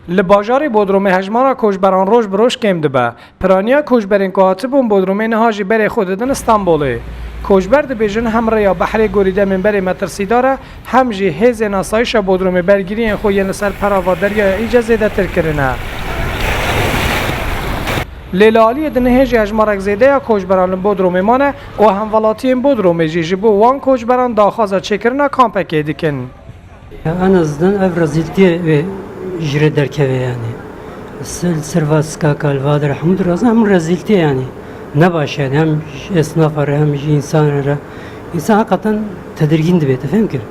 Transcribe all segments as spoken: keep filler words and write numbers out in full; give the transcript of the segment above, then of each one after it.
Li bajarê Bodrumê hejmara koçberan roj bi roj kêm dibe. Piraniya koçberên ku hatibûn Bodrumê niha jî berê xwe didin Stenbolê. Koçber dibêjin hem rêya behrê gorî demên berê metirsîdar e, hem jî hêzên asayişa Bodrumê bergiriyên xwe yên li ser perava deryaya Îce zêdetir kirine. Lê li aliyê din hê jî hejmarek zêde ya koçberan li Bodrumê mane û hemwelatiyên Bodrumê jî ji bo wan koçberan daxwaza çêkirina kampekê dikin. Ya en azından ev rezîltiyê wê jî re derkeve yani. Sil, sirva, skaka, li va de hemû dirazin, hemû rezîltiyê yani. Ne baş yani, hem ji esnafa re, hem ji însan re. Însan hakikaten tedirgîn dibe, te fêm kir?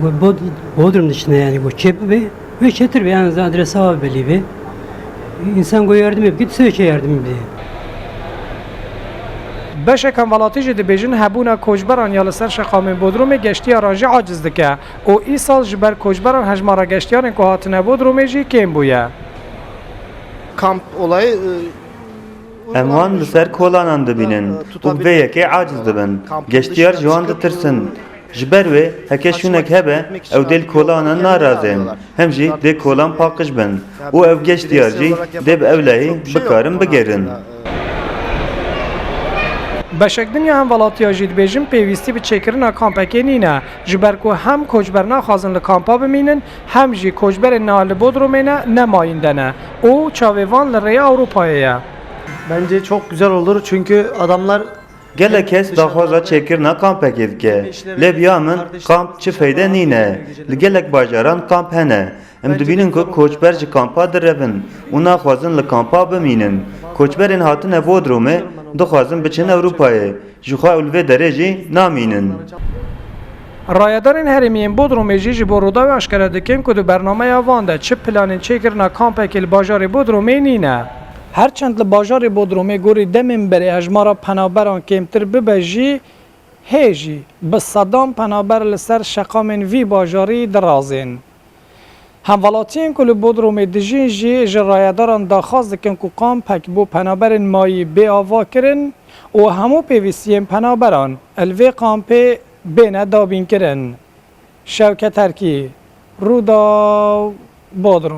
Got, Bod-, Bodrum dişine yani, got, çê bibe, wê çêtir be, en azından adresa wa belî be. Însan got yardimê bike, tu çê yardimê bidê. Beşek hemwelatî jî dibêjin hebûna koçberan ya li ser şeqamên Bodrumê geştiyaran jî aciz dike û îsal ji ber koçberan hejmara geştiyarên ku hatine Bodrumê jî kêm bûye. Kamp olayı e, Em wan li ser kolanan dibînin û bi vê yekê aciz dibin. Geştiyar ji wan ditirsin. Ji ber wê heke şûnek hebe ew dê li kolanan narazên. Hem jî dê kolan paqij bin û ev geştiyar jî dê bi ewlehî bikarin bigerin. Beşek din ya hemwelatiya jî dibêjin pêwîstî bi çêkirina kampekê nîne, ji ber ku hem koçber naxwazin li kampa bimînin, hem jî koçberên niha li Bodrumê ne, ne mayînde ne û çavê van li rêya Ewropayê ye. Bence çok güzel olur çünkü adamlar Gelek kes daxwaza çêkirina kampekê dike. Lê bi ya min kamp çi feyde nîne. Li gelek bajaran kamp hene. Em dibînin ku koçber ji kampa direvin û naxwazin li kampa bimînin. Koçberên hatine Bodrumê dixwazin biçin Ewropayê. Ji xwe ew li vê derê jî namînin. Rayedarên herêmî yên Bodrumê jî ji bo Rûdawê aşkere dikin ku di bernameya van de çi planên çêkirina kampekê li bajarê Bodrumê nîne. Her çend li bajarê Bodrumê gorî demên berê hejmara penaberan kêmtir bibe jî, hê jî bi sedan penaber li ser şeqamên vî bajarî dirazên. Hemwelatiyên ku li Bodrumê dijîn jî ji rayedaran daxwaz dikin ku kampek bo penaberên mayî bê avakirin û hemû pêvîstiyên penaberan li vê kampê bêne dabînkirin. Şewket Erkî, Rûdaw, Bodrum.